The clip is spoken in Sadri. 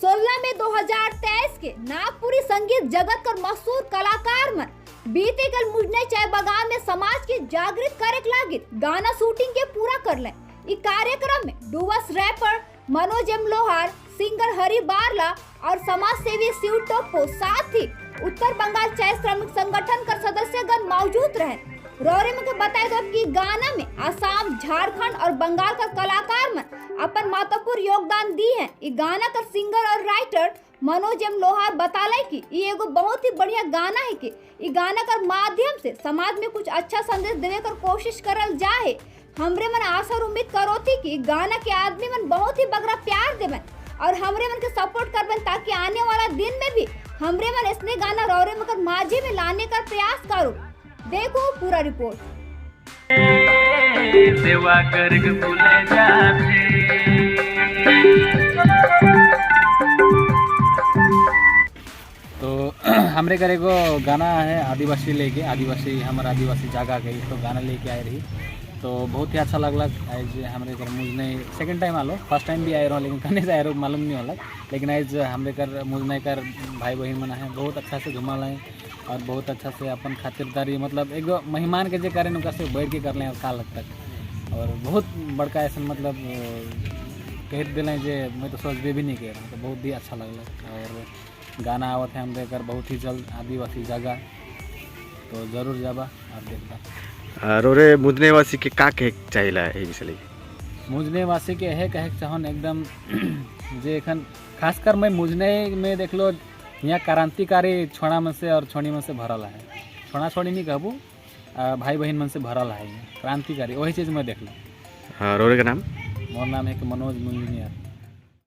16 मई 2023 के नागपुरी संगीत जगत कर मशहूर कलाकार मन बीते कल मुजने चाय बागान में समाज के जागृत करे के लागी गाना शूटिंग के पूरा कर ले। इ कार्यक्रम में डुवस रैपर मनोज एम लोहार, सिंगर हरि बारला और समाज सेवी शिव टोप्पो, साथ ही उत्तर बंगाल चाय श्रमिक संगठन का सदस्यगण मौजूद रहे। रौरे में के बताए दो कि गाना में आसाम, झारखंड और बंगाल का कलाकार मन अपन महत्वपूर्ण योगदान दी है। इ गाना का सिंगर और राइटर मनोज एम लोहार बताले कि ये एगो बहुत ही बढ़िया गाना है कि इ गाना कर माध्यम से समाज में कुछ अच्छा संदेश देवे कर कोशिश करल जाए। हमरे मन आशा और उम्मीद करो थी कि गाना के आदमी मन बहुत ही बगरा प्यार देवन और हमरे मन के सपोर्ट करबन, ताकि आने वाला दिन में भी हमरे मन इसने गाना रौरे मकर माझे में लाने का प्रयास करो। देखो पूरा रिपोर्ट। सेवा करके भूल जाते। तो हमरे करे को गाना है आदिवासी लेके, आदिवासी हमारा आदिवासी जगह गई तो गाना लेके आए रही, तो बहुत ही अच्छा लगला। आज हमरे कर मुजने सेकंड टाइम आलो, फर्स्ट टाइम भी आए रहो लेकिन कने से आए रहो मालूम नहीं होला, लेकिन आज हमरे कर मुजने कर भाई बहन मना है बहुत अच्छा से घुमा लाए और बहुत अच्छा से अपन खातिरदारी, मतलब एक मेहमान के जे करें उनका से बैठ के कर लें काल तक, और बहुत बड़का ऐसा मतलब कह दिलें जे मैं तो सोच भी नहीं कर, तो बहुत ही अच्छा लगला। और गाना आवत है हमरे कर बहुत ही जल्द आदिवासी जगह, तो ज़रूर जाबा और देखबा। रोरे मुजनेवासी के का कहे चाहिला एही विषय लेके? मुजनेवासी के यह कहे चाहन एकदम जे एखन खासकर मैं मुजने में देख लो यहाँ क्रांतिकारी छोड़ा में से और छोड़ी में से भरल है, छोड़ा छोड़ी नहीं कहबू, भाई बहन मन से भरल है क्रांतिकारी, वही चीज़ मैं देख लो। हाँ, रोरे का नाम? मोर नाम है कि मनोज मुंजनियर।